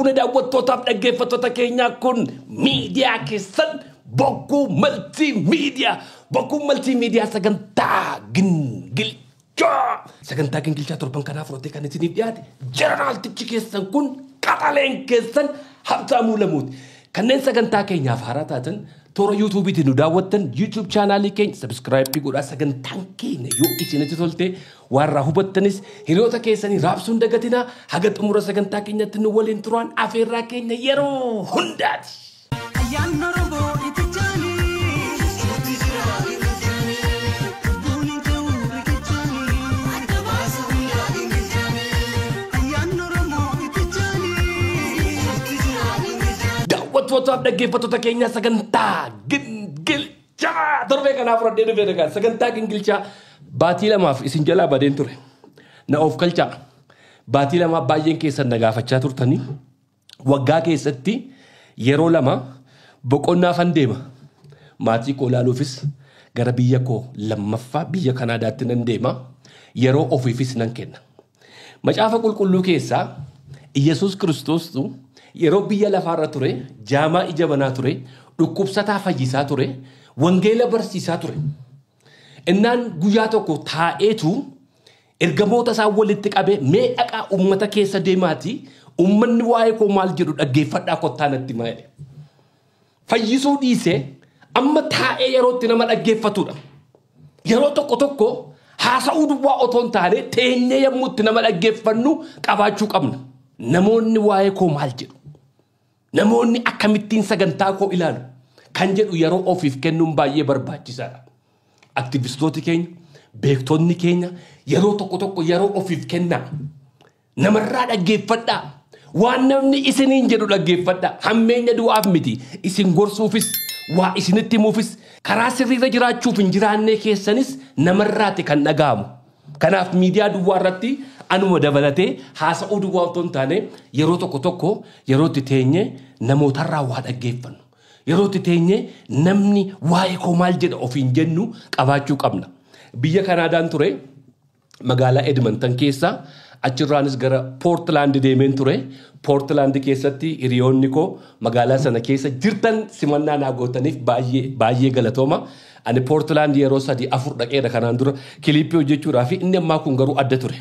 Fuune daawwattootaaf dhaggeeffattoota keenyaa kun miidiyaa keessan Bokkuu Maltiimiidiyaa. Bokkuu Maltiimiidiyaa sagantaa gingilchaa. Sagantaa gingilchaa torban kanaa fudhatee kan isiniif dhiyaate jeneraaltichi keessan kun qaxaleen keessan Habtaamuu Lamuuti. Kanneen sagantaa keenyaaf haaraa taatan toora yuutuubiitiin nu daawwattan yuutuub chaanaalii keenya sabiskiraayibii godhaa sagantaan keenya yoo isinitti tolte waan irraa hubattanis hiriyoota keessanii raabsuun dagatinaa haga xumura sagantaa keenyatti nu waliin turaan afeerraa keenya yeroo hundaati. Ayyaanni Oromoo itti jaanii. Lubbuun hin ta'u riqichaanii. Ayyaanni Oromoo itti jaanii. Daawwattootaaf dhaggeeffattoota keenyaa sagantaa gingilchaa torbee kanaa fudhadhee dhufee dhagaa sagantaa gingilchaa baatii lamaaf isin jalaa badeen ture na of kalchaa baatii lamaaf baay'een keessan na gaafachaa turtanii waggaa keessatti yeroo lama boqonnaafan deema maatii koo ilaaluufis gara biyya koo lammaffaa biyya Kanaadaatti nan deema yeroo ofiifis nan kenna. Macaafa qulqulluu keessaa Iyyasuus Kiristoostu yeroo biyya lafaarra ture, jaamaa ija banaa ture, dhukkubsataa fayyisaa ture, wangeela barsiisaa ture. Innaan guyyaa tokko taa'eetu ergamoota isaa walitti qabee mee dhaqaa uummata keessa deemaatii uummanni waa'ee koo maal jedhu dhaggeeffadhaa kottaa natti himaa jedhe. Fayyisuu dhiisee amma taa'ee yeroo itti nama dhaggeeffatudha. Yeroo tokko tokko haasa'uu duwwaa otoo hin taane teenyee yommuu itti nama dhaggeeffannu qabaachuu qabna. Namoonni waa'ee koo maal jedhu? Namoonni akkamittiin sagantaa koo ilaalu? Kan jedhu yeroo ofiif kennuun baay'ee barbaachisaadha. Aktivistooti keenya, beektonni keenya yeroo tokko tokko yeroo ofiif kennaa. Namarraa dhaggeeffadhaa. Waan namni isiniin jedhu dhaggeeffadhaa. Hammeenya du'aaf miti. Isin gorsuufis, waa isinitti himuufis, karaa sirriirra jiraachuuf hin jiraannee keessanis namarraati kan dhaga'amu. Kanaaf miidiyaa duwwaa irratti anuma dabalatee haasa'uu duwwaa otoo hin taane yeroo tokko tokko yeroo itti teenye namootarraa waa dhaggeeffannu. Yeroo itti teenye namni waa'ee koo maal jedha ofiin jennu qabaachuu qabna. Biyya Kanaadaan ture magaalaa Edmonton keessa achirraanis gara Poortilaand deemeen ture. Poortilaand keessatti hiriyoonni koo magaalaa sana keessa jirtan simannaa naa gootaniif baay'ee baay'ee galatooma. Ani Poortilaand yeroo 3-4 dhaqeera kanaan dura kiliippii hojjechuudhaa fi inni ammaa kun garuu adda ture.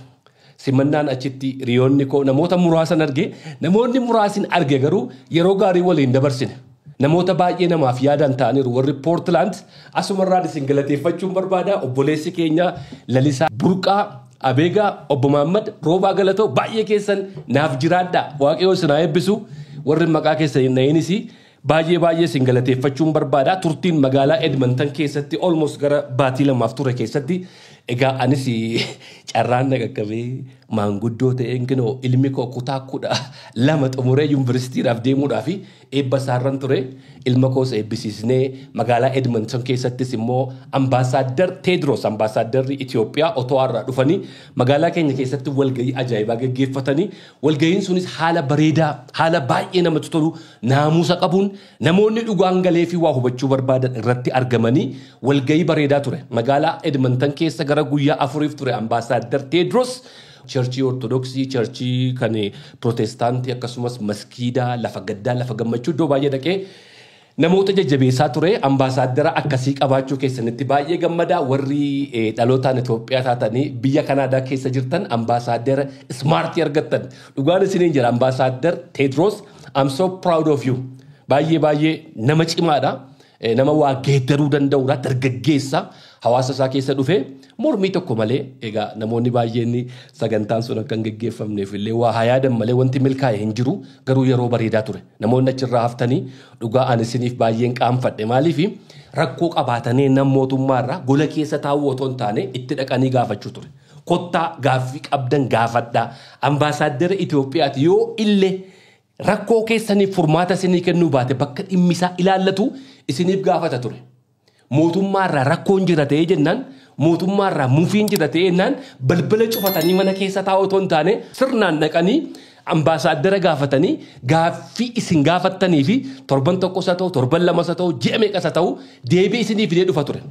Simannaan achitti hiriyoonni koo namoota muraasan arge namoonni muraasin arge garuu yeroo gaarii waliin dabarsine. Namoota baay'ee namaaf yaadan ta'aniiru warri Poortilaand asumarraan isin galateeffachuun barbaada. Obboleessi keenya Lalisaa Burqaa Abeegaa Obbo Mahaammad Roobaa Galatoo baay'ee keessan naaf jiraadha. Waaqayyoo isin haa eebbisu. Warri maqaa keessan hin dha'inis baay'ee baay'ee isin galateeffachuun barbaada. Turtiin magaalaa Edmonton keessatti almost gara baatii lamaaf ture keessatti egaa anis carraan na qaqqabee maanguddoo ta'een kinoo ilmi koo kutaa 12 xumuree yuunivarsiitiidhaaf deemuudhaaf eebba isaarran ture. Ilma koos eebbisiisnee magaalaa Edmonton keessattis immoo ambaasaaddar Teedros ambaasaadarri Itoophiyaa Otowaarraa dhufanii magaalaa keenya keessatti walgahii ajaa'ibaa gaggeeffatanii walgahiin sunis haala bareedaa haala baay'ee namatti tolu naamusa qabuun namoonni dhugaan galee fi waa hubachuu barbaadan irratti argamanii walgahii bareedaa ture. Magaalaa Edmonton keessa gara guyyaa 4 ture ambaasaaddar Teedros Churchii Ortodoksii, churchii kan Protestaantii akkasumas maskiidaa, lafa gaddaa, lafa gammachuu iddoo baay'ee dhaqee namoota jajjabeessaa ture. Ambaasaaddara akkasii qabaachuu keessanitti baay'ee gammadaa. Warri dhalootaan Itoophiyaa taatanii biyya Kanaadaa keessa jirtan ambaasaaddara ismaartii argattan. Dhugaan isiniin jira ambaasaaddar Teedros, I'm so proud of you. Baay'ee baay'ee nama cimaadha. Nama waa geeddaruu danda'udha. Dargaggeessa hawaasa isaa keessa dhufe mormii tokko malee egaa namoonni baay'een sagantaan sun akka hin geggeeffamneef illee waa haa yaadan malee wanti milkaa'e hin jiru garuu yeroo bareedaa ture. Namoonni achirraa haftanii dhugaa ani isiniif baay'een qaanfadhe maaliif rakkoo qabaatanii nam mootummaarraa gola keessa taa'uu otoo hin taane itti dhaqanii gaafachuu ture. Kottaa gaaffii qabdan gaafadhaa. Ambaasaaddara Itoophiyaati yoo illee rakkoo keessaniif furmaata isinii kennuu baate bakka dhimmi isaa ilaallatu isiniif gaafata ture. Mootummaarraa rakkoon jira ta'ee jennaan mootummaarraa mufiin jira ta'ee jennaan balbala cufatanii mana keessa taa'uu otoo hin taane sirnaan dhaqanii ambaasaaddara gaafatanii gaaffii isin gaafattanii fi torban tokkos haa ta'u torban lamas haa ta'u ji'a meeqas haa ta'u deebii isinii fidee dhufa ture.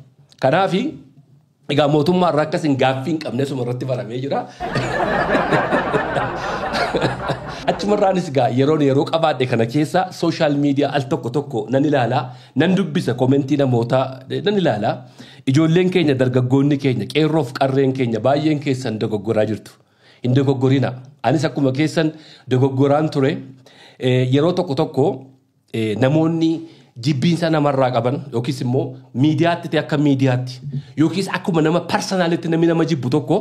Kanaaf egaa mootummaarraa akkas hin gaaffii hin qabne suma irratti baramee jira. Achumarraanis gaa yeroon yeroo qabaadhe kana keessa social media al tokko tokko nan ilaalaa, nan dubbisa, comment namootaa nan ilaalaa. Ijoolleen keenya, dargaggoonni keenya, qeerroof qarreen keenya baay'een keessan dogoggoraa jirtu. Hin dogoggorina. Anis akkuma keessan dogoggoraan ture. Yeroo tokko tokko namoonni jibbiinsa namarraa qaban yookiis immoo miidiyaatti ta'e akka miidiyaatti yookiis akkuma nama personalitti namni nama jibbu tokko,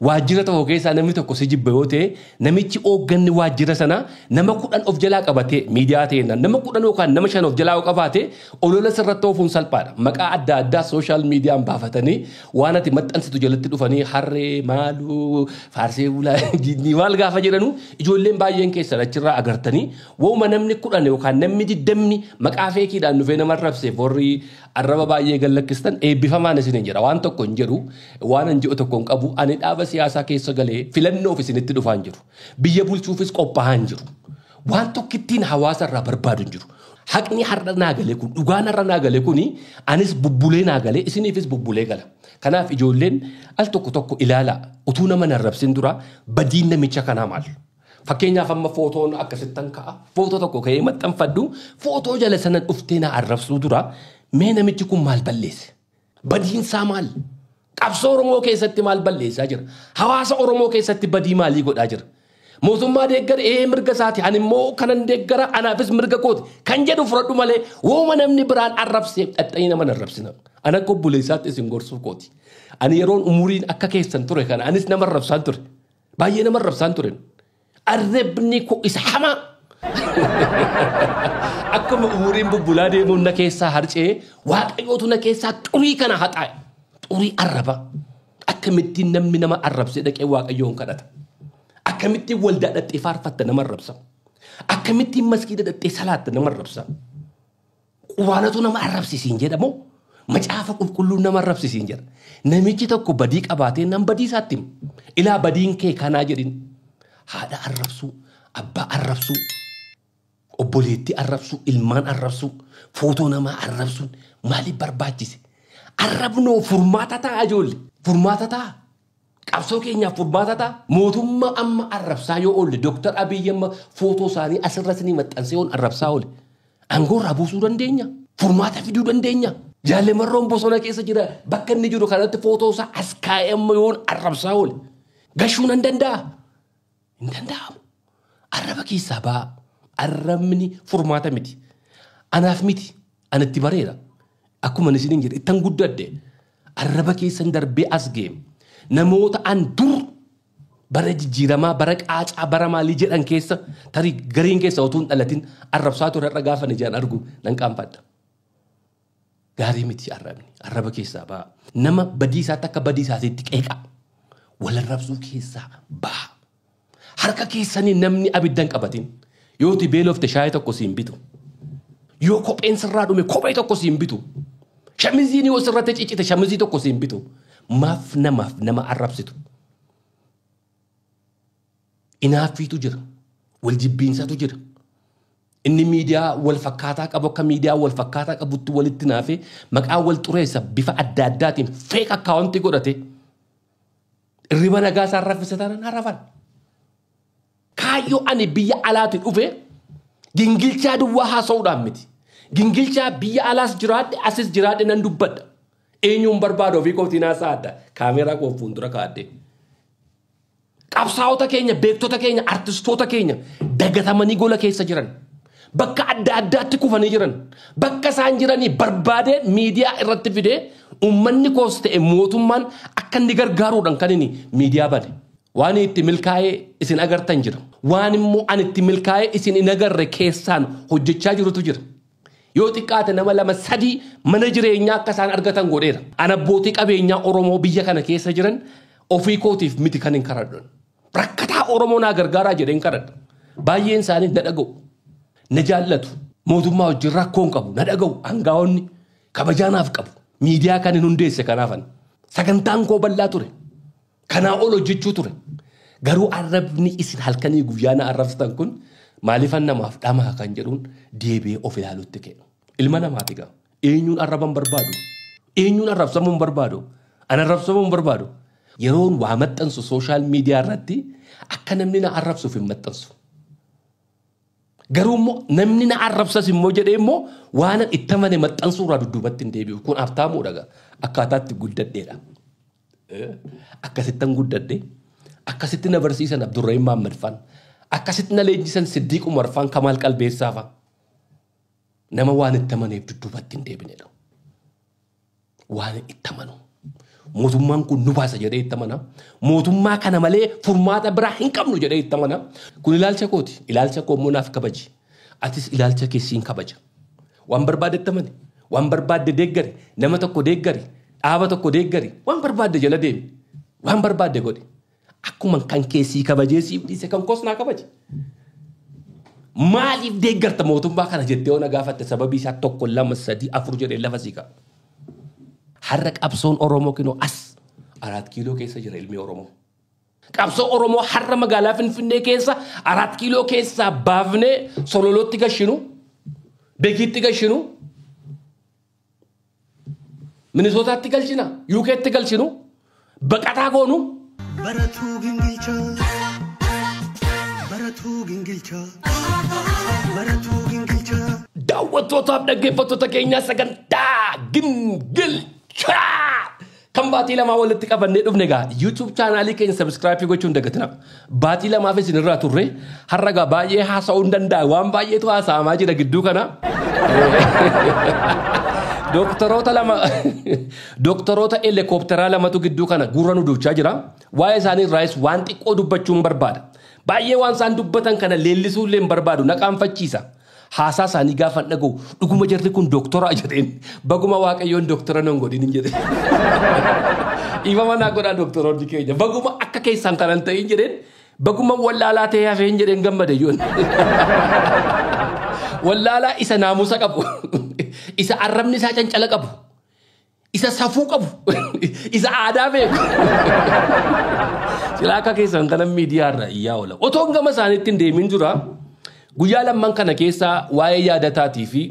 waajjira tokko keessaa namni tokko si jibba yoo ta'e, namichi hoogganni waajjira sana nama 10 of jalaa qabatee, miidiyaa ta'e nama 10 yookaan nama 5 of jalaa yoo qabaate, olola sirratti oofuun salphaadha. Maqaa adda addaa social miidiyaan baafatanii waan ati maxxansitu jalatti dhufanii harree maaluu faarsee bulaa maal gaafa jedhanu, ijoolleen baay'een keessan achirraa agartanii wauma namni 10 yookaan namni 20 maqaa fakeiidhaan dhufee nama arrabseef warri arraba baay'ee gallakkistan eebbifamaan isiniin jedha. Waan tokko hin jedhu, waan hin jedhu tokko hin qabu. Ani dhaaba siyaasaa keessa galee filannoof isinitti dhufaa hin jiru. Biyya bulchuufis qophaa'aa hin jiru. Waan tokkittiin hawaasa irraa barbaadu hin jiru. Haqni har'a naa galee kun, dhugaan har'a naa galee kuni, anis bubbulee naa galee, isiniifis bubbulee gala. Kanaaf ijoolleen al tokko tokko ilaalaa, utuu nama hin arrabsin dura badiin namicha kanaa maal? Fakkeenyaaf amma footoon akkasittan ka'a. Footoo tokko ka'ee maxxanfadhu, footoo jala sana dhuftee na arrabsuu dura mee namichi kun maal balleesse? Badiinsaa maal? Qabsoo Oromoo keessatti maal balleessaa jira? Hawaasa Oromoo keessatti badii maalii godhaa jira? Mootummaa deeggara, ee, mirga isaati. Ani immoo kanan deeggara, anaafis mirga kooti. Kan jedhu fudhadhu malee wooma namni biraan arrabsee dhaxxanii nama arrabsina. Ani akka obboleessaatti isin gorsuu kooti. Ani yeroon umuriin akka keessan ture kana anis nama arrabsaan ture. Baay'ee nama arrabsaan ture. Arrabni koo isa hamaa. Akkuma umuriin bubbulaa deemuun na keessaa harcee, Waaqayyootu na keessaa xurii kana haxaa'e. Xurii arraba. Akkamittiin namni nama arrabsee dhaqee Waaqayyoon kadhata? Akkamittiin waldaa dhaqxee faarfatta nama arrabsa? Akkamittiin maskiida dhaqxee salaatta nama arrabsa? Quraanatu nama arrabsisiin jedhamoo? Macaafa qulqulluun nama arrabsisiin jedha. Namichi tokko badii qabaatee nam badii isaatti hima. Ilaa, badiin kee kanaa jedhin. Haadha arrabsuu, abbaa arrabsuu, obboleettii arrabsuu, ilmaan arrabsuu, footoo namaa arrabsuun maaliif barbaachise? Arrabnoo furmaata ta'a ijoollee? Furmaata ta'a. Qabsoo keenyaaf furmaata ta'a. Mootummaa amma arrabsaa yoo oolle, Dooktar Abiyyi amma footoo isaanii asirra isinii maxxansee yoon arrabsaa oole, aangoo irraa buusuu dandeenya. Furmaata fiduu dandeenya. Jaalemarroon bosona keessa jira, bakka inni jiru kanatti footoo isaa as kaa'ee amma yoon arrabsaa oole, gashuu nan danda'a? Hin danda'amu. Arraba keessaa ba'a. Arrabni furmaata miti. Anaaf miti. Ani itti bareera. Akkuma ani isiniin jedhe ittan guddadhe. Arraba keessan darbee as geeme. Namoota an dur bara jijjiiramaa, bara qaacaa, bara maalii jedhan keessa tarii gariin keessa utuu hin dhalatin arrabsaa ture irra gaafa ijaan argu nan qaanfadha. Gaarii miti arrabni. Arraba keessaa ba'a. Nama badii isaatti akka badii isaatiitti qeeqa. Wal arrabsuu keessaa ba'a. Harka keessanii namni abidda hin qabatin. Yoo ati beelofte shaayii tokko siin bitu. Yoo kopheen sirraa dhume kophee tokko siin bitu. Shamiziin yoo sirratti ciccite shamizii tokko siin bitu. Maaf namaaf nama arrabsitu? Inaaffiitu jira. Wal jibbiinsatu jira. Inni miidiyaa wal fakkaataa qabu akka miidiyaa wal fakkaataa qabutti walitti naafee maqaa wal xureessa, bifa adda addaatiin fake account godhate. Irriba nagaa isaan raffisa taanaan harafan. Kaayyoo ani biyya alaatti dhufe gingilchaa duwwaa haasa'uudhaan miti. Gingilchaa biyya alaas jiraadhe asis jiraadhe nan dubbadha. Eenyuun barbaadu ofii kootiin haasaa adda. Kaameeraa koo fuuldura kaa'adde. Qabsaa'ota keenya, beektota keenya, artistoota keenya dagatamanii gola keessa jiran. Bakka adda addaatti kufanii jiran. Bakka isaan jiranii barbaadee miidiyaa irratti fidee uummanni koos ta'e mootummaan akka inni gargaaruudhaan kan inni miidiyaa bane. Waan itti milkaa'ee isin agartan jira. Waan immoo ani itti milkaa'ee isin hin agarre keessaan hojjechaa jirutu jira. Yoo xiqqaate nama lama sadii mana jireenyaa akka isaan argatan godheera. An abbootii qabeenyaa Oromoo biyya kana keessa jiran ofii kootiif miti kan hin karadhan. Rakkataa Oromoo naa gargaaraa jedheen kadhadha. Baay'een isaanii na dhaga'u. Na jaallatu. Mootummaa wajjin rakkoo hin qabu. Na dhaga'u. Aangaa'onni kabajaa naaf qabu. Miidiyaa kan hin hundeesse kanaafan. Sagantaan koo bal'aa ture. Kanaa ol hojjechuu ture. Garuu arrabni isin halkanii guyyaa na arrabsitan kun maaliifan namaaf dhamaa kan jedhuun deebi'ee of ilaalutti ka'e. Ilma namaati gaa. Eenyuun arraban barbaadu? Eenyuun arrabsamuu hin barbaadu? An arrabsamuu hin barbaadu. Yeroon waa maxxansu social media irratti akka namni na arrabsuuf hin maxxansu. Garuu immoo namni na arrabsas immoo jedhee immoo waan itti amane maxxansuu irraa dudduubatti hin deebi'u. Kun Habtaamuudha akkaataatti guddadheedha. Akkasittan guddadhe. Akkasitti na barsiisan Abdurrahim Mahammad faan. Akkasitti na leenjisan Siddiq Umar faan, Kamaal Qalbeessaa faan. Nama waan itti amaneef dudduubatti hin deebinedha. Waan itti amanu. Mootummaan kun nu baasa jedhee itti amana. Mootummaa kana malee furmaata biraa hin qabnu jedhee itti amana. Kun ilaalcha kooti. Ilaalcha koo immoo naaf kabaji. Atis ilaalcha kee siin kabaja. Waan barbaadde itti amani. Waan barbaadde deeggari. Nama tokko deeggari. Dhaaba tokko deeggari. Waan barbaadde jala deemi. Waan barbaadde godhi. Akkuma kan kee sii kabajee siif dhiise kan koos naa kabaje. Maaliif deeggarta mootummaa kana jettee yoo na gaafatte sababii isaa 1 2 3 4 jedhee lafa sii ka'a. Har'a qabsoon Oromoo kinoo as 4 kiiloo keessa jira ilmi Oromoo. Qabsoo Oromoo har'a magaalaa Finfinnee keessa 4 kiiloo keessaa baafnee Sololootti gashinu, Beekiitti gashinu, Minisootaatti galchina, UK'tti galchinu, baqataa goonu. Baratuu gingilchaa, baratuu gingilchaa, baratuu gingilchaa. Daawwattootaaf dhaggeeffattoota keenyaa sagantaa gingilchaa kan baatii lamaa walitti qabannee dhufne egaa YouTube chaanaalii keenya subscribe gochuun dagatina. Baatii lamaaf isin irraa turre har'a egaa baay'ee haasa'uu hin danda'a, waan baay'eetu haasa'amaa jira gidduu kana. Doktoroota lama, doktoroota helikoophtaraa lamatu gidduu kana gurra nu duuchaa jira. Waa'ee isaanii irraayis waan xiqqoo dubbachuun barbaada. Baay'ee waan isaan dubbatan kana leellisuu illee hin barbaadu, na qaanfachiisa. Haasaa isaanii gaafa dhaga'u dhuguma jarri kun doktora jedheen, baguma Waaqayyoon doktora nan godhin hin jedheen. Dhiifama naa godhaa doktoroonni keenya, baguma akka keessan kanan ta'in jedheen, baguma wallaalaa ta'ee hafee hin jedheen gammade yoon. Wallaalaa isa naamusa qabu, isa arrabni isaa cancala qabu, isa safuu qabu, isa aadaa beeku. Silaa akka keessan kanan miidiyaa irra iyyaa oola. Otoo gama isaaniitti hin deemin dura guyyaa lamman kana keessa waa'ee yaadataatii fi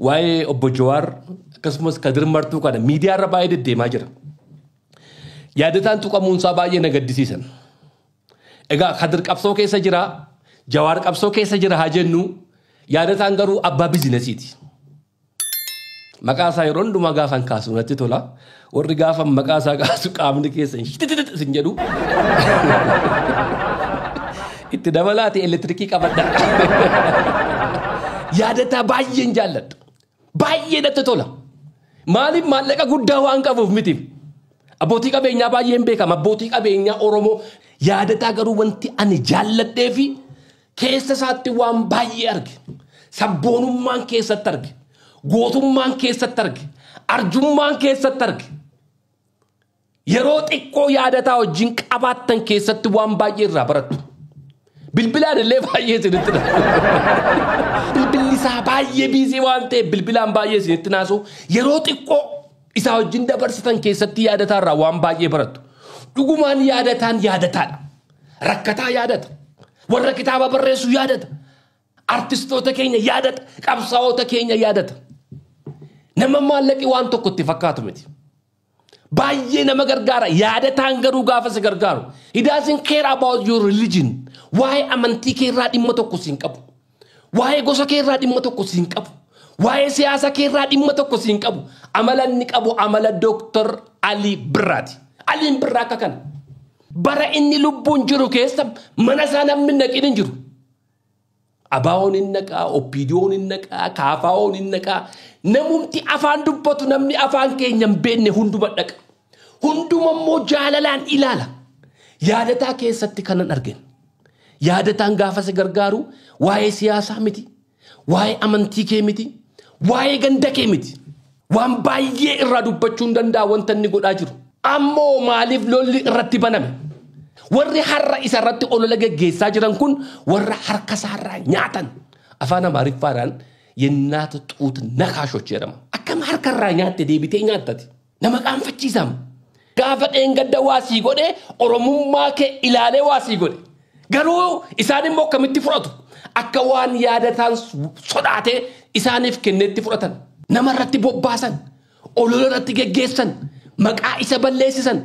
waa'ee obbo Jawaar akkasumas Kadir Martuu kana miidiyaa irra baay'ee deddeemaa jira. Yaadataan tuqamuunsaa baay'ee na gaddisiisan. Egaa Kadir qabsoo keessa jira, Jawaar qabsoo keessa jira haa jennu, yaadataan garuu abbaa biizinesiiti. Maqaa isaa yeroo hundumaa gaafan kaasu natti tola. Warri gaafa maqaa isaa kaasu qaamni keessa hin shitititi sin jedhu. Itti dabalaati elektirikii qabadha. Yaadataa baay'een jaalladha. Baay'ee natti tola. Maaliif maallaqa guddaa waan qabuuf miti. Abbootii qabeenyaa baay'een beekama. Abbootii qabeenyaa Oromoo yaadataa garuu wanti ani jaalladhee fi keessa isaatti waan baay'ee arge. Sabboonummaan keessatti arge. Gootummaan keessatti arge. Arjummaan keessatti arge. Yeroo xiqqoo yaadataa wajjin qabaattan keessatti waan baay'ee irraa barattu. Bilbilaan illee baay'ee isinitti naasu. Bilbilli isaa baay'ee biizii waan ta'eef bilbilaan baay'ee isinitti naasu. Yeroo xiqqoo isaa wajjin dabarsitan keessatti yaadataa irraa waan baay'ee barattu. Dhugumaan yaadataan yaadataadha. Rakkataa yaadata. Warra kitaaba barreessu yaadata. Artistoota keenya yaadata. Qabsaa'ota keenya yaadata. Nama maallaqi waan tokko itti fakkaatu miti. Baay'ee nama gargaara. Yaadataan garuu gaafa si gargaaru. He doesn't care about your religion. Waa'ee amantii kee irraa dhimma tokko siin qabu. Waa'ee gosa kee irraa dhimma tokko siin qabu. Waa'ee siyaasa kee irraa dhimma tokko siin qabu. Amala inni qabu amala Dooktar Alii Birraati. Aliin Birraa akka kana. Bara inni lubbuun jiru keessa mana isaa namni hin naqin hin jiru. Abaawoon hin naqaa, Oppiidiyoon hin naqaa, Kaafaa'oon hin naqaa. Namumti afaan dubbatu namni afaan keenya hin beekne hunduma dhaqa. Hunduma immoo jaalalaan ilaala. Yaadataa keessatti kanan arginu. Yaadataan gaafa si gargaaru waa'ee siyaasaa miti, waa'ee amantii kee miti, waa'ee ganda kee miti. Waan baay'ee irraa dubbachuu hin danda'a wanta inni godhaa jiru. Ammoo maaliif lolli irratti baname? Warri har'a isa irratti olola geggeessaa jiran kun warra harka isaarraa nyaatan. Afaan Amaariffaadhaan yennaata xuut nakaashoch jedhama. Akkam harkarraa nyaatte deebitee nyaattati. Nama qaanfachiisaam. Gaafa dheengadda waa sii godhe Oromummaa kee ilaalee waa sii godhe. Garuu isaan immoo akkamitti fudhatu? Akka waan yaadataan sodaatee isaaniif kenneetti fudhatan. Nama irratti bobbaasan, olola irratti geggeessan, Maqaa isa balleessisan.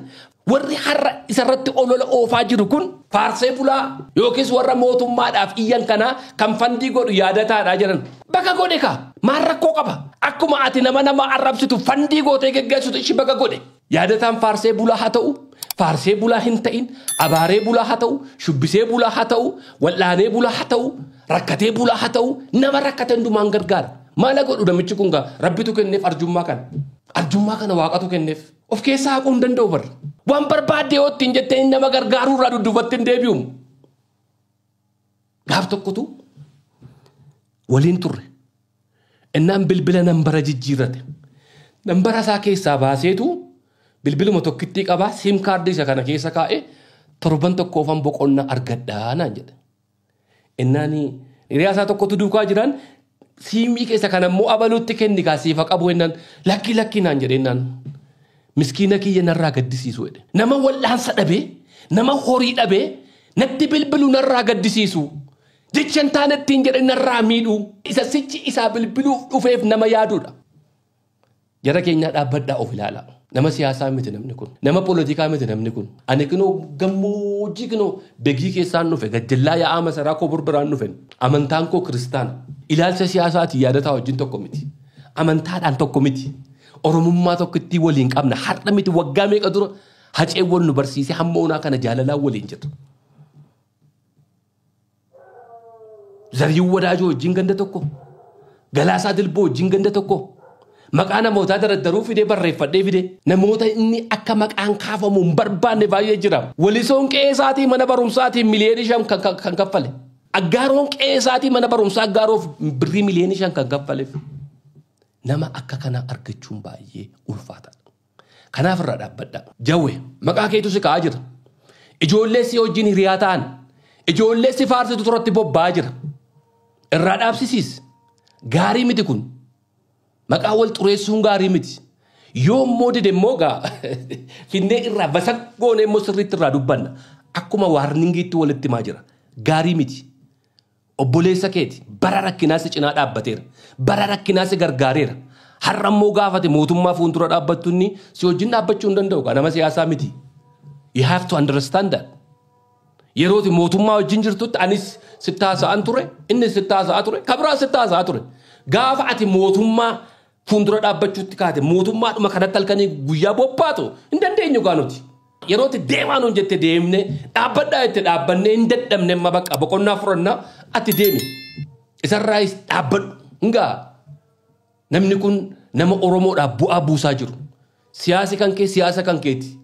Warri har'a isarratti olola oofaa jiru kun faarsee bulaa yookiis warra mootummaadhaaf iyyan kanaa kan fandii godhu yaadataadhaa jedhan. Bakka godhe kaa maal rakkoo qaba? Akkuma ati nama arrabsitu fandii gootee geggeessitu ishii bakka godhe. Yaadataan faarsee bulaa haa ta'u, faarsee bulaa hin ta'in, abaaree bulaa haa ta'u, shubbisee bulaa haa ta'u, wal'aanee bulaa haa ta'u, rakkatee bulaa haa ta'u, nama rakkate hundumaan gargaara. Maala godhu namichi kun gaa rabbitu kenneef arjummaa kana. Arjummaa kana waaqatu kenneef. Of keessaa haquu hin danda'u barra. Waan barbaadde yoo ittiin jettee nama gargaaruu irraa dudduubatti hin deebi'u. Gaaf tokkotu waliin turre. Innaan bilbila nambara jijjiirrate. Nambara isaa keessaa baaseetu bilbiluma tokkittii qabaa siim kaardii isa kana keessa kaa'ee torban tokkoofan boqonnaa argadhaa naan jedhe. Innaan hiriyaa isaa tokkotu duukaa jiran siimii keessa kana immoo abaluutti kenni kaa siifa qabu jennaan lakki lakki naan jedhe innaan. Miskiina kiyya narraa gaddisiisu jedhe. Nama wal'aansa dhabee, nama horii dhabee, natti bilbilu narraa gaddisiisu. Jecha hin taane ittiin jedhe narraa miidhu. Isa sichi isaa bilbiluuf dhufeef nama yaaduudha. Jara keenyaa dhaabbadhaa of ilaalaa. Nama siyaasaa miti namni kun. Nama poolitikaa miti namni kun. Ani kinoo gammoojjii kinoo begii keessaan dhufe gajjallaa yaa'aa masaraa koo birbiraan dhufe. Amantaan koo kiristaana. Ilaalcha siyaasaatiin yaadataa wajjin tokko miti. Amantaadhaan tokko miti. Oromummaa tokkotti waliin qabna. Har'a miti waggaa meeqa dura haceewwan nu barsiise hamma onaa kana jaalalaan waliin jirra. Zariyyuu Wadaajoo wajjin ganda tokko. Galaasaa Dilboo wajjin ganda tokko. Maqaa namootaa dardaruu fidee barreeffadhee fidee namoota inni akka maqaan kaafamu hin barbaanne baay'ee jira. Walisoon qe'eesaatii mana barumsaatiin 5 miliyoona kan kaffale. Aggaaroon qe'eesaatii mana barumsaa aggaaroof birrii 5 miliyoona kan kaffaleef. Nama akka kanaa argachuun baay'ee ulfaataadha. Kanaaf irraa dhaabbadhaa. Jawwe maqaa keetu si ka'aa jira. Ijoollee si wajjin hiriyaa ta'an, ijoollee si faarsitu turatti bobba'aa jira. Irraa dhaabsisiis. Gaarii miti kun. Maqaa wal xureessuun gaarii miti. Yoo immoo dide immoo gaa finnee irraa basaqgoonee immoo sirriitti irraa dubbanna. Akkuma warningiitti walitti himaa jira. Gaarii miti. Obboleessa keeti bara rakkinaa si cinaa dhaabbateera. Bara rakkinaa si gargaareera. Har'a immoo gaafate mootummaa fuuldura dhaabbattu inni si wajjin dhaabbachuu hin danda'u. Nama siyaasaa miti. You have to understand that. Yerooti mootummaa wajjin jirtutti anis sitti haasa'an ture, inni sitti haasa'aa ture, kabiraa sitti haasa'aa ture. Gaafa ati mootummaa fuuldura dhaabbachuutti kaate mootummaadhuma kanatti halkanii guyyaa bobbaatu hin dandeenyu gaa nuti. Yerooti deemaa nuun jette deemne dhaabbadhaa jette dhaabbannee hin dadhabne amma bakka boqonnaa furannaa ati deemi. Isarraayis dhaabbadhu hingaa. Namni kun nama Oromoodhaaf bu'aa buusaa jiru. Siyaasi kan kee siyaasa kan keeti.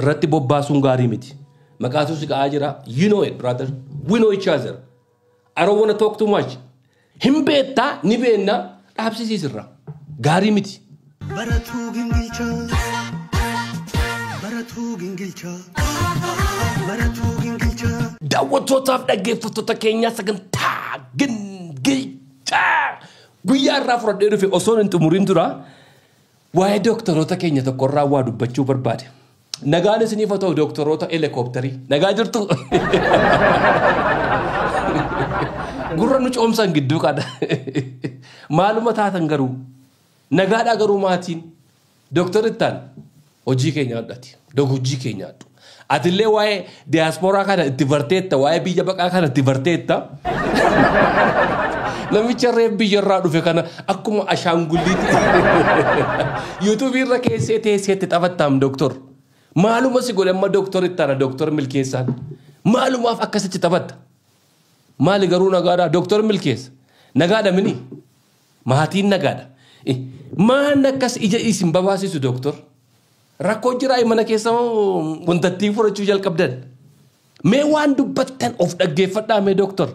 Irratti bobbaasuun gaarii miti. Maqaatu si ka'aa jira. You know it, brother. We know each other. I don't want to talk too much. Hin beektaa ni beekna dhaabsisiisirra. Gaarii miti. Baratuu gingilchaa. Baratuu gingilchaa. Baratuu gingilchaa. Daawwattootaaf dhaggeeffattoota keenyaa sagantaa gingilchaa guyyaa irraa fudhadhee dhufe osoo hin xumurin dura waa'ee dooktoroota keenya tokkorraa waa dubbachuu barbaade. Nagaan isiniif haa ta'u dooktoroota heelikooptarii. Nagaa jirtu. Gurra nu coomsan gidduu kana. Maaluma taatan garuu nagaadhaa garuu maatiin dooktarittaan hojii keenya addaati. Hojii keenya addu. Atillee waa'ee diyaasporaa kana itti barteetta, waa'ee biyya baqaa kana itti barteetta. Namicha reef biyyarraa dhufe kana akkuma ashaangulliitti yuutuubii irra keessee teesseetti taphattaam dooktor. Maaluma si godhe amma dooktor ittaana dooktor Milkeessaan. Maalumaaf akkasitti taphatta? Maali garuu nagaadhaa dooktor Milkeessa? Nagaadha mini? Maatiin nagaadha. Maan akkas ija isin babaasisu dooktor? Rakkoo jiraa mana keessa wantattii fudhachuu jalqabdan. Mee waan dubbattan of dhaggeeffadhaa mee dooktor.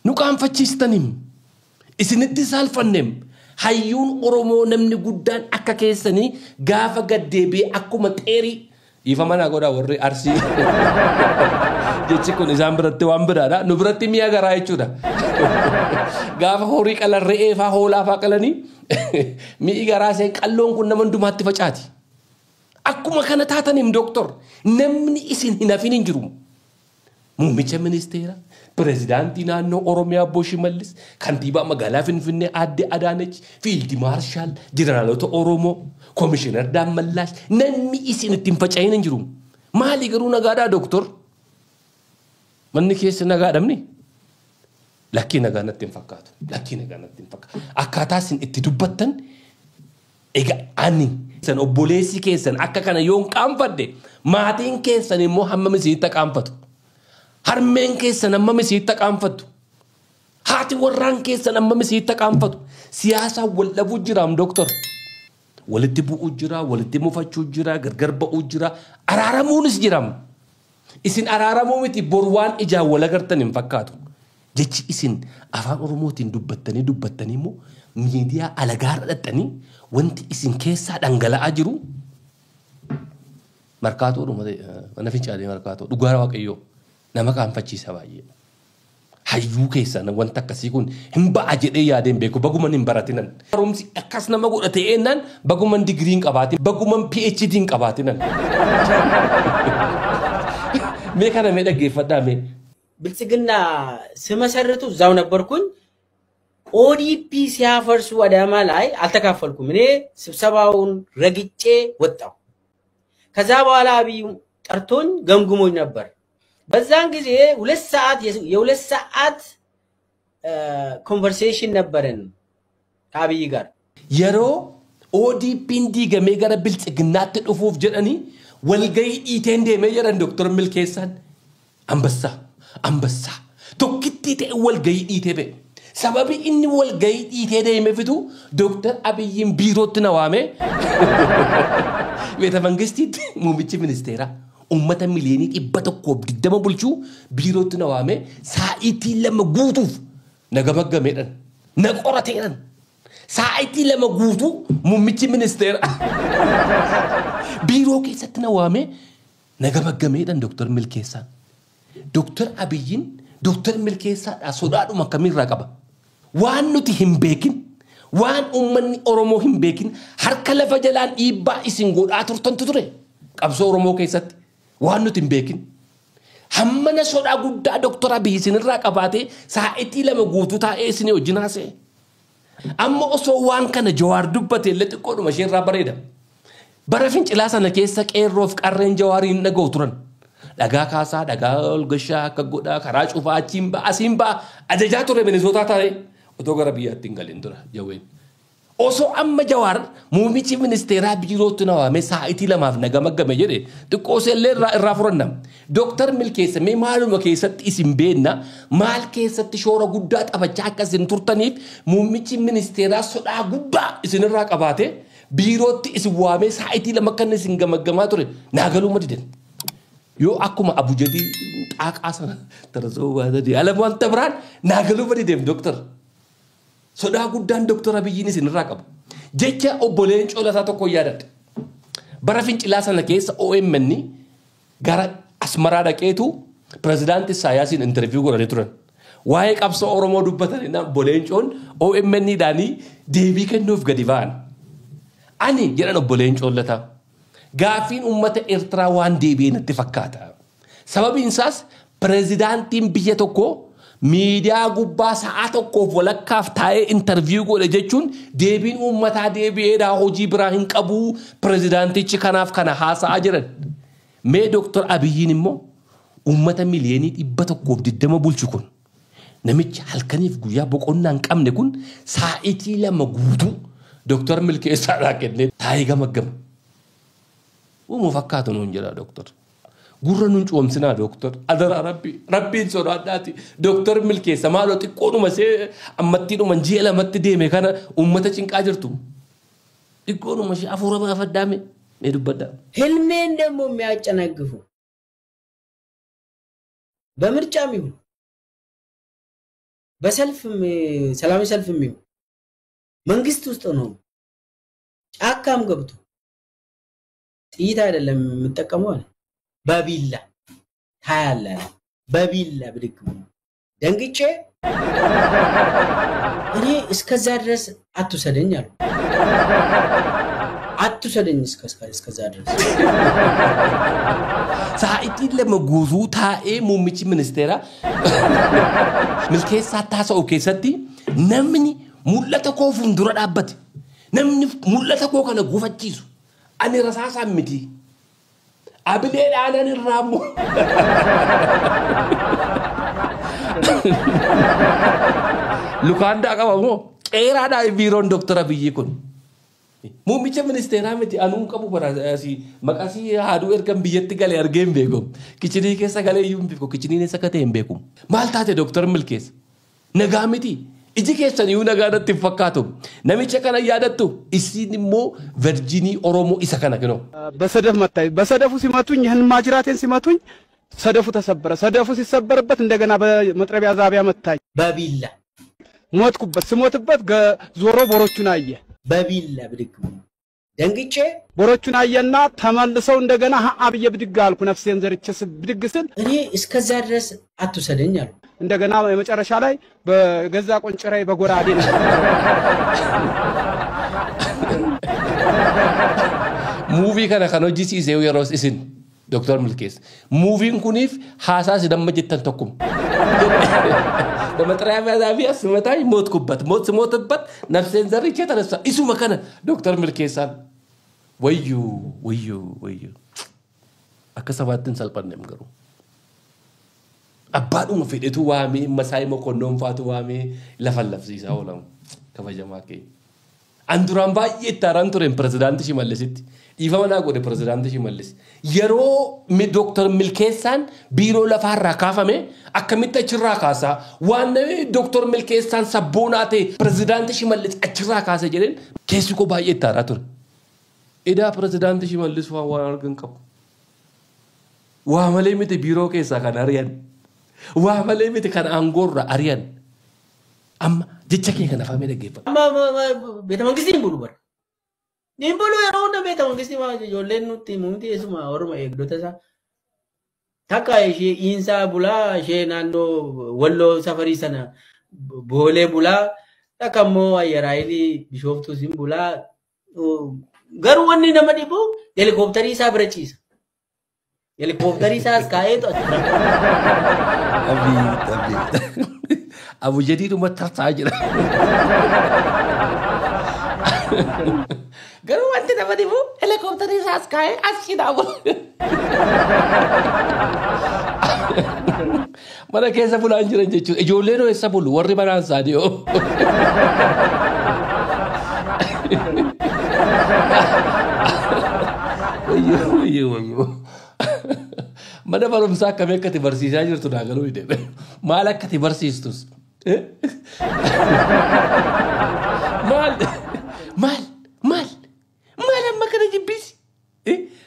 Nu qaanfachiistanim. Isinitti saalfanneem. Hayyuun Oromoo namni guddaan akka keessanii gaafa gaddeebi'ee akkuma xeerii dhiifama naa godhaa warri Arsii. Jechi kun isaan biratti waan biraadha. Nu biratti mi'a garaa jechuudha. Gaafa horii qalan re'ee faa hoolaa faa qalanii mi'i garaa seen qalloon kun nama hundumaatti facaati. Akkuma kana taataniim dooktor namni isin hin hafin hin jiru. Muummicha ministeera, pirezidaantii naannoo Oromiyaa Obbo Shimallis, kantiibaa magaalaa Finfinnee Aadde Adaanech, Fiildi Maarshaal, jeneraalota Oromoo, Komishinar Dammallaash, namni isin ittiin faca'in hin jiru. Maali garuu nagaadhaa dooktor? Manni keessa nagaadhamni? Lakkii nagaa natti hin fakkaatu. Lakkii nagaa natti hin fakkaatu. Akkaataa isin itti dubbattan egaa ani san obboleessi keessan akka kana yoon qaanfadhe maatiin keessan immoo hammam isinitti qaanfatu? Harmeen keessan hammam isinitti qaanfattu? Haati warraan keessan hammam isinitti qaanfatu? Siyaasaan wal dhabuu jiraam dooktor. Walitti bu'uu jira, walitti mufachuu jira, gargar ba'uu jira, araaramuunis jiraam. Isin araaramuu miti bor waan ijaan wal agartan hin fakkaatu. Jechi isin afaan Oromootiin dubbattanii dubbattanii immoo miidiyaa alagaarra dhaxxanii wanti isin keessaa dhangala'aa jiru markaatoodhuma ta'e mana fincaalee markaatoo dhugaa waaqayyoo nama qaanfachiisa baay'ee. Hayyuu keessaa wanta akkasii kun hin ba'a jedhee yaadeen beeku baguman hin baratinan. Barumsi akkas nama godha ta'eennaan baguman digirii hin qabaatin baguman PhD hin qabaatinan. Mee kana mee dhaggeeffadhaa mee. ብልጽግና ስመሰርቱ እዛው ነበርኩኝ። ኦዲፒ ሲያፈርሱ አዳማ ላይ አልተካፈልኩም። እኔ ስብሰባውን ረግጬ ወጣሁ። ከዛ በኋላ አብይ ጠርቶኝ ገምግሞኝ ነበር። በዛን ጊዜ 2 ሰዓት የ2 ሰዓት ኮንቨርሴሽን ነበረን ከአብይ ጋር። Yeroo ODP'n diigamee gara biltsiginnaatti dhufuuf jedhanii walgahii dhiiteen deemee jedhan Dooktar Milkeessaan Ambassaa Ambassaa tokkittii ta'e walgahii dhiitee ba'e. Sababi inni walgahii dhiitee deemee fitu Dooktar Abiyyiin biirootti na waamee beeta mangistiitti muummichi ministeeraa uummata miliyoonii 120 bulchuu biirootti na waamee saa'itii 2 guutuuf na gamaggameedhan na qorateedhan. Saa'itii 2 guutuu muummichi ministeeraa biiroo keessatti na waamee na gamaggameedhan Dooktar Milkeessaan. Dooktar Abiyyiin Dooktar Milkeessaadhaa sodaadhuma akkamiirraa qaba. Waan nuti hin beekin, waan uummanni Oromoo hin beekin harka lafa jalaan dhiibbaa isin godhaa turtantu ture. Qabsoo Oromoo keessatti waan nuti hin beekin. Hammana sodaa guddaa Dooktar Abiyyi isinirraa qabaatee saa'itii 2 guutuu taa'ee isinii wajjin haasa'e. Amma osoo waan kana Jawaar dubbate illee xiqqoodhuma isheerraa bareeda. Bara fincilaa sana keessa qeerroof qarreen Jawaarii hin dhaga'u turan. Dhagaa kaasaa, dhagaa ol gashaa akka godhaa, karaa cufaa achiin ba'a, asiin ba'a ajajaa ture Minisootaa taa'ee otoo gara biyyaatti hin galin dura Jaween. Osoo amma Jawaar muummichi ministeeraa biirootti na waamee saa'itii 2 na gamaggame jedhe xiqqoo illee irraa furanna. Dooktar Milkeessa mee maaluma keessatti isin beenna maal keessatti shoora guddaa taphachaa akka isin turtaniif muummichi ministeeraa sodaa guddaa isinirraa qabaate biirootti isin waamee saa'itii 2 akka inni isin gamaggamaa ture naa galuu madidan. Yoo akkuma Abujadii xaaqaa sana tarsoo baatanii ala wanta biraan naa galuu madideem dooktar. Sodaa guddaan Dooktar Abiyyiin isinirraa qabu. Jecha obbo Leencoo Lataa tokko yaadadha. Bara fincilaa sana keessa OMN gara Asmaraa dhaqeetu pirezidaantii Isaayaasiin interviiyuu godhanii turan. Waa'ee qabsoo Oromoo dubbatanii obbo Leencoon OMN dhaanii deebii kennuuf gadi ba'an. Ani jedhan obbo Leencoo Lataa gaaffiin uummata Eertiraa waan deebi'e natti fakkaata. Sababiin isaas pirezidaantiin biyya tokkoo miidiyaa gubbaa sa'a tokkoof walakkaaf taa'ee interviiyuu godhe jechuun deebiin uummataa deebi'eedhaa hojii biraa hin qabu pirezidaantichi kanaaf kana haasa'aa jiran. Mee Dooktar Abiyyiin immoo uummata miliyoonii 120 bulchu kun namichi halkaniif guyyaa boqonnaa hin qabne kun saa'itii 2 guutuu Dooktar Milkeessaadhaa kennee taa'ee gamaggama. Uumuu fakkaatu nuun jedha Dooktar. Gurra nuun cuumsinaa Dooktar. Adaraa Rabbi Rabbiin sodaadhaati. Dooktar Milkeessa maaloo xiqqoodhuma see ammattiidhuma ji'a 2tti deeme kana uummata cinqaa jirtu. Xiqqoodhuma ishee hafuura baafadhaa mee mee dubbadhaa. ህልሜን ደግሞ የሚያጨናግፉ በምርጫም ይሁን በሰልፍም ሰላማዊ ሰልፍም ይሁን መንግስት ውስጥ ነው ጫካም ገብቶ ጥይት አይደለም የምጠቀመው አለ በቢላ ታያለህ በቢላ ብድግ ብሎ ደንግጬ እኔ እስከዛ ድረስ አትውሰደኝ አሉ። አትውሰደኝ እስከዛ ድረስ። Saa'itii 2 guutuu taa'ee muummichi ministeeraa Milkeessaa taasa'u keessatti namni mul'ata koo fuuldura dhaabbate. Namni mul'ata koo kana gufachiisu. Ani rasaasaan miti. Abilee dhaanan irraa immoo. Lukaandaa qaba moo qeeraadhaa biiroon Dooktar Abiyyi kun. Muummicha ministeeraa miti anuun qabu baraasii maqasii haaduu ergan biyyatti galee argee hin beeku. Kichinii keessa galee iyyuu hin beeku. Kichiniin eessa akka ta'e hin beeku. Maal taate Dooktar Milkeessa? Nagaa miti. Iji keessan iyyuu nagaa natti hin fakkaatu. Namicha kana yaadattu isin immoo virginii Oromoo isa kana kinoo. በሰደፍ መታኝ። በሰደፉ ሲመቱኝ ይህን ማጅራቴን ሲመቱኝ ሰደፉ ተሰበረ። ሰደፉ ሲሰበርበት እንደገና በመጥረቢያ ዛቢያ መታኝ። በቢላ ሞትኩበት። ስሞትበት ዞሮ ቦሮቹን አየ። በቢላ ብድግ ብሎ ደንግጬ ቦሮቹን አየና ተመልሰው እንደገና ሀ ብዬ ብድግ አልኩ። ነፍሴን ዘርቼ ብድግ ስል እኔ እስከዛ ድረስ አትውሰደኝ አልኩ። እንደገና የመጨረሻ ላይ በገዛ ቆንጭራዬ በጎራዴ ነው። Muuvii kana kan hojjisiise yeroo isin Dooktar Milkeessa. Muuviin kuniif haasaa isin amma jettan tokkuma. በመጥሪያ ዛቢያ ስመታኝ ሞትኩበት። ሞት ስሞትበት ነፍሴን ዘርቼ ተነሳ። isuma kana Dooktar Milkeessaan wayyuu wayyuu wayyuu akka sabaatti hin salphanneem garuu. Abbaadhuma fedhetu waamee Masaayii Mokonnoon faatu waamee lafa lafsiisaa oolamu kabajamaa keenya. An duraan baay'ee itti haaraan tureen pirezidaantii Shimallisitti. Dhiifama naa godhe pirezidaantii Shimallis. Yeroo Dooktar Milkeessaan biiroo lafaarraa kaafame akkamitti achirraa kaasaa waan namni Dooktar Milkeessaan sabboonaa ta'e pirezidaantii Shimallis achirraa kaase jedheen keessi koo baay'ee itti haaraa ture. Edaa pirezidaantii Shimallis waan argan qabu. Waa malee miti biiroo keessaa kan ari'an. Waa malee miti kan aangoorra ari'an. Amma jecha kee kana afaan dhaggeeffadhu. Amma beeta mangistii hin bulu bara. Hin bulu yeroo hunda beeta mangistii ijoolleen nutti himu eessuma orma eegdota isaa. Takka ishee iinsaa bulaa ishee naannoo walloo safarii sana boolee bulaa takka immoo ayyaraayilii bishooftuu siin bulaa. Garuu wanni nama dhibu helikoophtarii isaa bira ciisa. Helikoophtarii isaas kaa'eetu as bira. Abiit abiit. Abu jadiidhuma tarsaa jira. Garuu wanti nama dhibu helikoophtarii isaas kaa'ee as cinaa bula. Mana keessa bulaan jiran jechuudha. Ijoolleen eessa bulu warri manaan isaanii hoo. Wayyoo wayyoo wayyoo. Mana barumsaa akkamii akka ati barsiisaa jirtu naa galuu dide. Maal akka ati barsiistus? Maal maal maal maal amma kana jibbisi?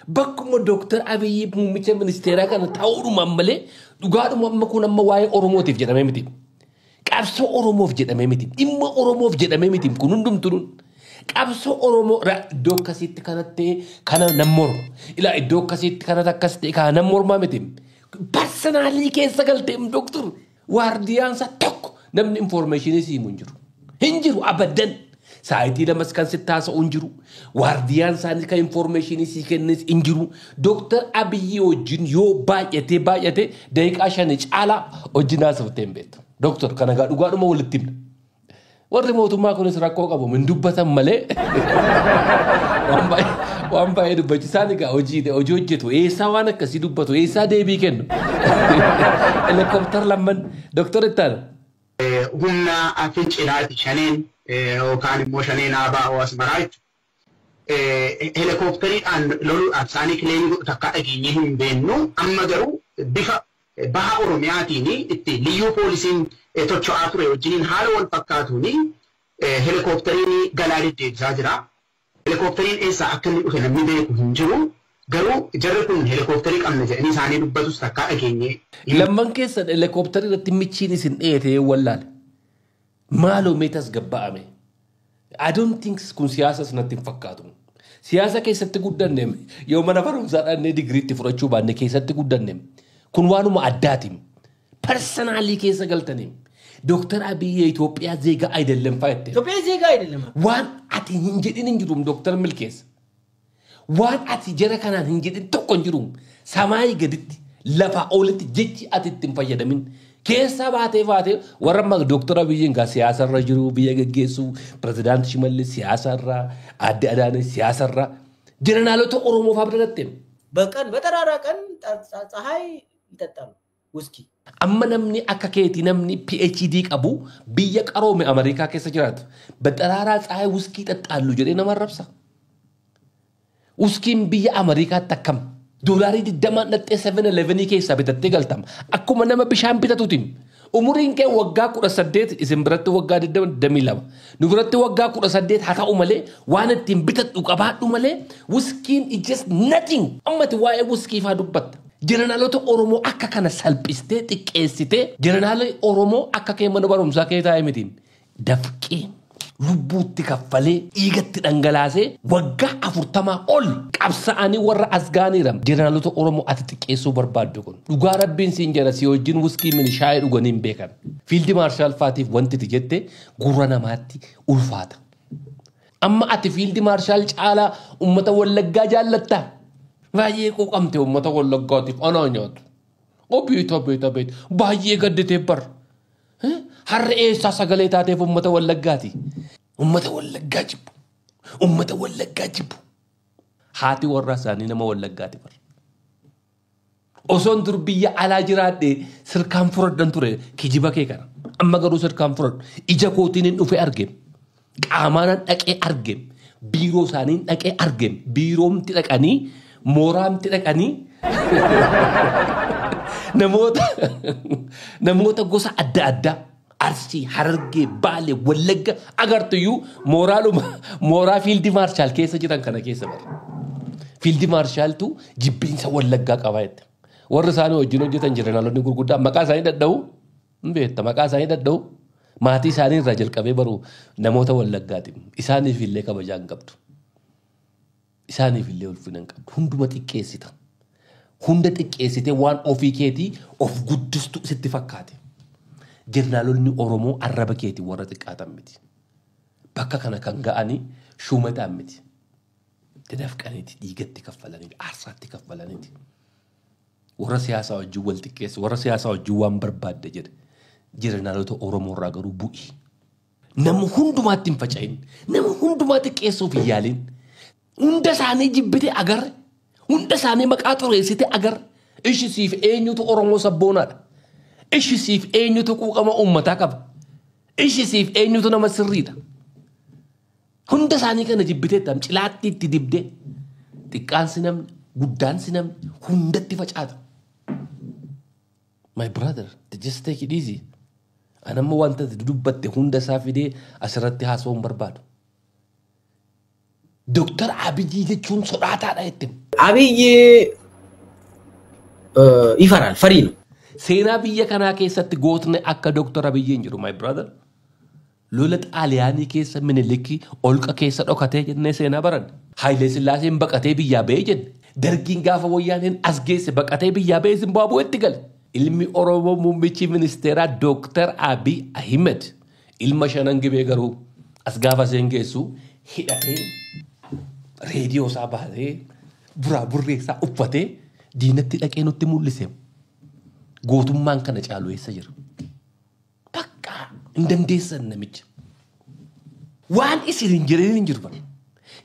Bakkuma Dooktar Abiyyi muummicha ministeeraa kana ta'uudhumaan malee dhugaadhuma amma kun amma waa'ee Oromootiif jedhamee miti. Qabsoo Oromoof jedhamee miti. Dhimma Oromoof jedhamee miti. Kun hundumtuun qabsoo Oromoo iddoo akkasiitti kanatti kana nan morma. Ilaa iddoo akkasiitti kanatti akkas ta'e kana nan mormaa miti. Parsanaalii keessa galtee Dooktar waardiyaan isaa tokko namni infoormeeshinii siimu hin jiru. Hin jiru abadan. Saayitii lamas kan sitti haasa'u hin jiru. Waardiyaan isaanii kan infoormeeshinii sii kennis hin jiru. Dooktar Abiyyi wajjin yoo baay'atee baay'atee daqiiqaa 5 caalaa wajjin haasaftee hin beektu. Dooktar kana gaa dhugaadhuma walitti himna. Warri mootummaa kunis rakkoo qabu hin dubbatan malee waan baay'ee dubbachisaan egaa hojii hojjetu eessaa waan akkasii dubbatu eessaa deebii kennu. Helikoophtar lamman Dooktar Ittaana. Humna fincilaati shaneen yookaan immoo shaneen ABO Asmaraa jechuudha. Helikoophteriidhaan loluudhaaf isaanii kileemii godhu takkaa dhageenyee hin beeknu amma garuu bifa baha Oromiyaatiin itti liyyuu poolisiin tocho'aa ture wajjiniin haala wal fakkaatuun helikoophteriin galaa deddeebisaa jira. Helikoophteriin eessaa akka inni dhufe namni beeku hin jiru. Garuu jarri kun helikoophtarii qabna jedhanii isaanii dubbatus takkaa dhageenye. Lamman keessan helikoophtarii irratti michiin isin dheetee wallaale. Maaloo mee tasgabba'ame. I don't think kun siyaasas natti hin fakkaatu. Siyaasa keessatti guddanne yoo mana barumsaa dhannee digiriitti fudhachuu baanne keessatti guddanne kun waanuma addaati. Parsanaalii keessa galtanii Dooktar Abiyyi የኢትዮጵያ ዜጋ አይደለም ፋይቴ ኢትዮጵያ ዜጋ አይደለም waan ati hin jedhin hin jiru Dooktar Milkeessa. Waan ati jara kanaan hin jedhin tokko hin jiru. Samaayii gaditti lafa olitti jechi ati itti hin fayyadamin. Keessa baatee baatee warra amma Dooktar Abiyyiin gaa siyaasarra jiru biyya geggeessu, Pirezidaanti Shimallis siyaasarra, Aadde Adaanech siyaasarra, jeneraalota Oromoo fa'aa bira dhatte. በቀን በጠራራ ቀን ፀሐይ ይጠጣሉ ውስኪ። Amma namni akka keetii namni PhD qabu biyya qaroome Ameerikaa keessa jiraatu በጠራራ ፀሐይ wuskii xaxxaallu jedhee nama arrabsa. Wuskiin biyya Ameerikaatti akkam? $20 dhattee 7-Elevenii keessaa bitattee galtama. Akkuma nama bishaan bitatuutiin. Umuriin kee waggaa 18, isin biratti waggaa 22. Nu biratti waggaa 18 haa ta'u malee waan ittiin bitadhu qabaadhu malee wuskiin is just nothing. Ammati waa'ee wuskii faa dubbatta. Jeneraalota Oromoo akka kana salphistee xiqqeessitee, jeneraalota Oromoo akka kee mana barumsaa kee taa'e mitiin dafqee lubbuutti kaffalee dhiigatti dhangalaasee waggaa 40 ol qabsa'anii warra as ga'aniira. Jeneraalota Oromoo ati xiqqeessuu barbaaddu kun dhugaa rabbiin siin jedha, si wajjin wuskii mini shaayii dhuganii hin beekan. Fiildi Maarshaal faatiif wanti ati jette gurra namaatti ulfaata. Amma ati Fiildi Maarshaal caalaa uummata Wallaggaa jaallattaa? Baay'ee quuqamte uummata Wallaggaatiif anaa nyaatu. Obeet obeet obeet, baay'ee gadditee bar. Har'a eessaa sagalee taateef uummata Wallaggaati? Uummata Wallaggaa jibbu. Uummata Wallaggaa jibbu. Haati warra isaanii nama Wallaggaati bar. Osoon dur biyya alaa jiraadhe sirkaan fudhadhan ture kijiba kee kana. Amma garuu sirkaan fudhadhu. Ija kootiin hin dhufe arge. Qaamaan dhaqee arge. Biiroo isaanii dhaqee arge. Biiroomti dhaqanii mooraamti dhaqanii namoota gosa adda addaa Arsii, Harargee, Baalee, Wallagga agartuyyuu mooraaluma mooraa Fiildi Maarshaal keessa jiran kana keessa bara. Fiildi Maarshaaltu jibbiinsa Wallaggaa qaba jette. Warri isaanii wajjin hojjetan jeneraalonni gurguddaa maqaa isaanii dhadha'u hin beekta, maqaa isaanii dhadha'u maatii isaanii irraa jalqabee baru namoota Wallaggaati. Isaaniif illee kabajaa hin qabdu. Isaaniif illee ulfina hin qabdu. Hunduma xiqqeessita. Hunda xiqqeessitee waan ofii keetii of guddistu sitti fakkaate. Jeneraalonni Oromoo arraba keetii warra xiqqaatan miti. Bakka kana kan ga'anii shuumataan miti. Dafqaniiti, dhiigatti kaffalaniiti, aarsaatti kaffalaniiti. Warra siyaasaa wajjin wal xiqqeesse, warra siyaasaa wajjin waan barbaadde jedhe. Jeneraalota Oromoo irraa garuu bu'i. Nama hundumaatti hin faca'in. Nama hundumaa xiqqeessuuf hin yaalin. Hunda isaanii jibbite agarre. Hunda isaanii maqaa xureessite agarre. Ishi siif eenyutu Oromoo sabboonaadha? Ishi siif eenyutu quuqama uummataa qaba? Ishi siif eenyutu nama sirriidha? Hunda isaanii kana jibbitee tam cilaatti itti dibdee xiqqaan si namni guddaan si namni hundatti facaata. My brother, just take it easy. Ani amma wanta dubbatte hunda isaa fidee asirratti haasa'uu hin barbaadu. Dooktar Abiyyi jechuun sodaataadha jette. አብይ ይፈራል፣ ፈሪ ነው። Seenaa biyya kanaa keessatti gootni akka Dooktar Abiyyi hin jiru, my brother. Lola Xaaliyaanii keessa Minilikii olqa keessa dhokatee jennee seenaa baranne. Hayilee Sillaaseen baqatee biyyaa ba'ee jenne. Dargiin gaafa wayyaaneen as geesse baqatee biyyaa ba'ee Zimbaabuweetti gale. Ilmi Oromoo muummichi ministeeraa Dooktar Abiy Ahmed ilma shanan gibee garuu as gaafa seen geessu hidhatee reediyoo isaa baasee buraa burree isaa uffatee diinatti dhaqee nutti mul'ise. Gootummaan kana caalu eessa jira? Bakka hin dandeessan namicha. Waan isin hin jirin hin jiru bara.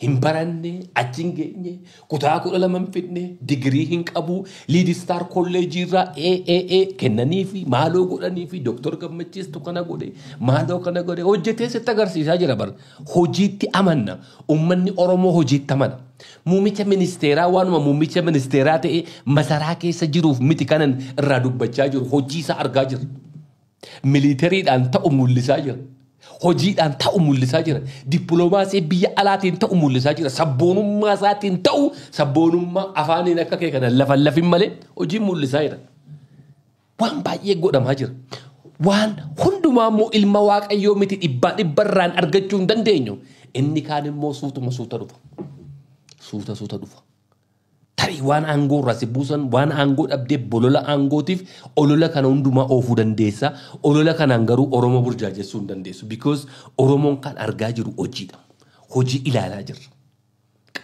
Hin baranne, achi hin geenye, kutaa 12 hin fidne, digirii hin qabu, Liidistaar kolleejii irraa AAA kennanii fi maaloo godhanii fi Dooktor Gammachiistu kana godhe, maaloo kana godhe, hojjetee sitti agarsiisaa jira bara. Hojiitti amanna. Uummanni Oromoo hojiitti amana. Muummicha ministeeraa waanuma muummicha ministeeraa ta'e masaraa keessa jiruuf miti kanan irraa dubbachaa jiru, hojii isaa argaa jira. Miliitariidhaan ta'u mul'isaa jira. Hojiidhaan ta'u mul'isaa jira. Dippiloomaasii biyya alaatiin ta'u mul'isaa jira. Sabboonummaa isaatiin ta'u, sabboonummaa afaaniin akka kee kana lafan lafin malee hojii mul'isaa jira. Waan baay'ee godhamaa jira. Waan hundumaa immoo ilma Waaqayyoo miti dhibbaa dhibbarraan argachuu hin dandeenyu. Inni kaan immoo suutuma suuta dhufa. Suuta suuta dhufa. Tarii waan aangoo irraa si buusan, waan aangoo dhabdee bolola aangootiif olola kana hundumaa oofuu dandeessa. Olola kanaan garuu Oromoo burjaajessuu hin dandeessu. Because Oromoon kan argaa jiru hojiidha. Hojii ilaalaa jirra.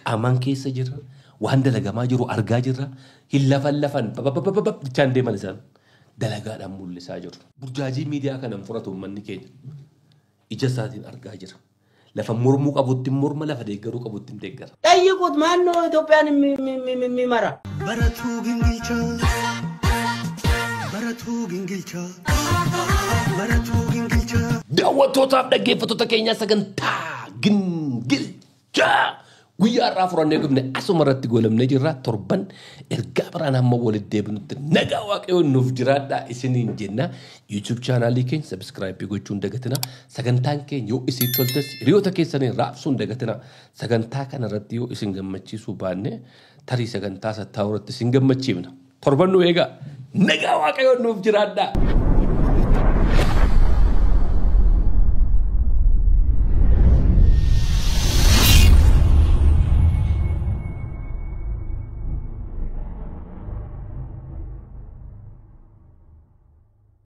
Qaamaan keessa jirra. Waan dalagamaa jiru argaa jirra. Hin lafan lafan bababababab jechaan deeman isaan. Dalagaadhaan mul'isaa jiru. Burjaajii miidiyaa kanan fudhatu uummanni keenya. Ija isaatiin argaa jira. Lafa mormuu qabutti morma, lafa deeggaruu qabutti hin deeggara. ጠይቁት። ማን ነው ኢትዮጵያን የሚመራ? Baratuu gingilchaa. Baratuu gingilchaa. Baratuu gingilchaa. Daawwattootaaf dhaggeeffattoota keenyaa, sagantaa gingilchaa guyyaa har'aa furannee dhufne asuma irratti goolabnee jirra. Torban ergaa biraan hamma walitti deebinutti nagaa Waaqayyoon nuuf jiraadhaa isiniin jenna. YouTube chaanaalii keenya subscribe gochuun dagatina. Sagantaan keenya yoo isin toltes hiriyoota keessanii raabsuun dagatina. Sagantaa kana irratti yoo isin gammachiisuu baanne, tarii sagantaa sattaa irratti isin gammachiifna. Torban nu eegaa, nagaa Waaqayyoon nuuf jiraadhaa.